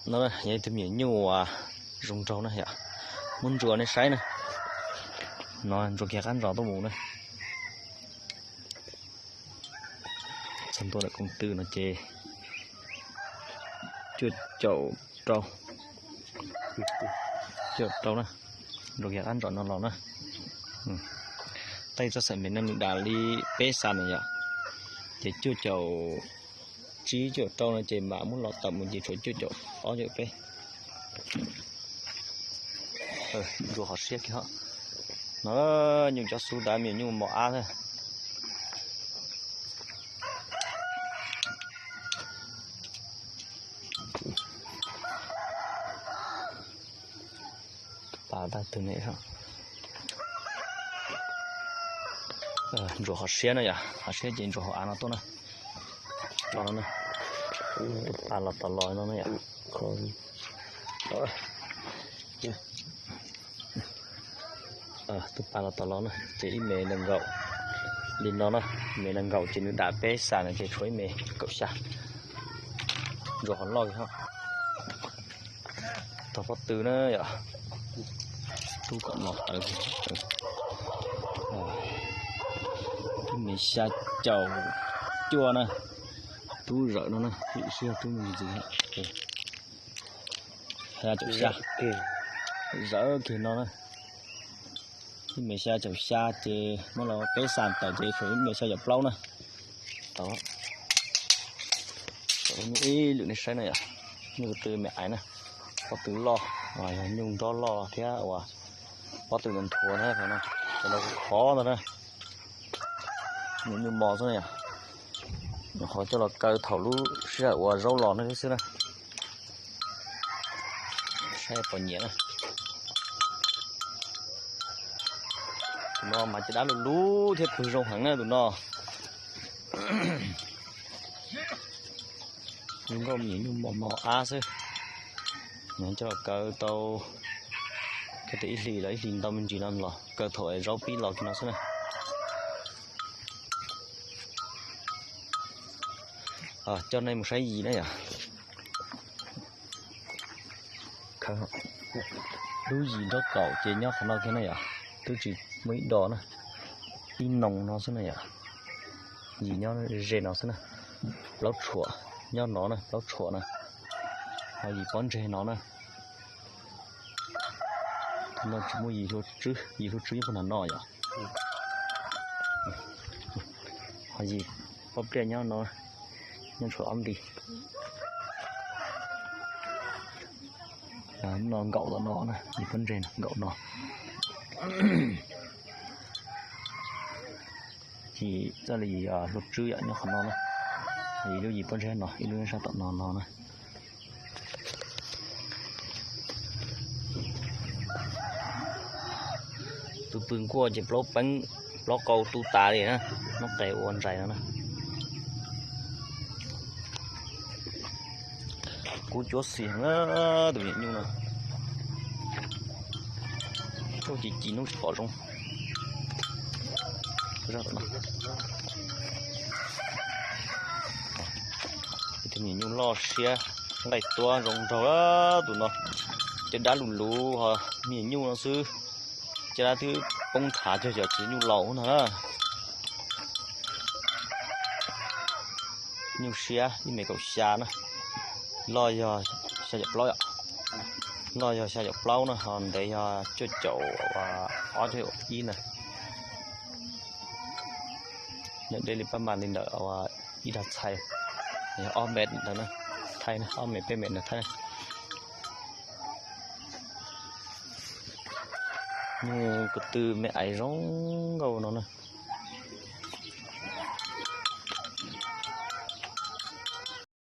No yog ib tug me nyuam nyuj uas zoo nraug na yom, muab ntsuas nej saib na. No ntsuas kiag qab ntsos tuaj mus na. Txog ntua lawm koom tw no ces cuaj caum rau, cuaj caum rau na, ntsuas kiag qab ntsos no los na. Tej txoj xaim me no nws dam li peb xas na yom, ces cuaj caum tsib cuaj caum rau no ces mam muab los tawm mus ces tshuav cuaj caum ob caum peb. Ntsuas qhov siab kiag. No nyuj cov xub dav me nyuj mos ab thiab. Tus pas tag twg ne? Ntsuas qhov siab na yom, qhov siab ces ntsuas hauv av no tuaj na. Los no na, tus pas los tom los no na yom. Tus pas los tom los na ces ib me nees nkaum li no na, me nees nkaum ces nws dam peb xas no ces tshuav ib me kaum xya. Ntsuas qhov loj kiag. Tog pob tw na yom, tub kom no tawv. Tub me xya caum cuaj na, tub zawm no na, tub me ntxiv, xya caum xya, zawm kiag no na. Ib me xya caum xya ces muab los peb xas tawm ces tshuav ib me xya caum plaub na. Tau, ib lwm nej saib na yom, nyuj ko tw me aiv na, pob tw loj, yog nyuj nrob loj thiab uas pob tw nthuav na, cov no khov ntag na. Nyuj mos xwb na yom, nyuam qhuav coj los kaw thaum lub sij hawm uas zaub los no thiab xwb na. Saib pom nyiam na. Tus no mas caj dab lug lug thiab pw zoo heev na tus no. Zoo nkauj me nyuam nyuj mos mos ab xwb. Nws coj los kaw tau kiag tau ib hlis los ib hlis ntau me ntsis no los kaw thaum zaub pib los kiag no xwb na. Coj nej mus saib yim na yom. Lub yim nraub qaum ces nyob qhov no kiag na yom, twb tsis muaj ib do na, ib noo no xwb na yom. Yim nyob ze no xwb na. Plaub tshuam nyob no na, plaub tshuam na. Ho yim pob ntseg no na. No tsis muaj yim hlua tswb, yim hlua tswb nyob puag nram no yom. Ho yim pob pliaj nyob no, nyob tshuav ob nti. No nkaum tom no na, yim pob ntseg nkaum no. Yim txoj li hlua tswb yom, nyob qhov no na. Ib lub yim pob ntseg no, ib lub sab tom no no na. Tus pw nkuaj ces plaub peeb plaub qau tu tas li na, muab qe ua ntsais no na. Kub cuab xis heev na, tus me nyuam nyuj no. Tsuj ci ci nub tsis pom zoo. Tus me nyuam nyuj loj siab nqaij tuab zoo nraug tus no. Caj dab lug luv ho me nyuam nyuj no xwb. Caj dab twb poob thav cuag cov txiv nyuj laus no na. Nyuj siab ib me kaum xya na, loj yog xya caum plaub yom. Loj yog xya caum plaub na, ho ntev yog cuaj caum ob cuaj caum ib na. Nws deb li pab mas li ntawm ib dag txhais, yog ob mev ntawd na, thaij na, ob mev peb mev ntawd thaij na. Nyuj ko tw me aiv zoo nkauj no na.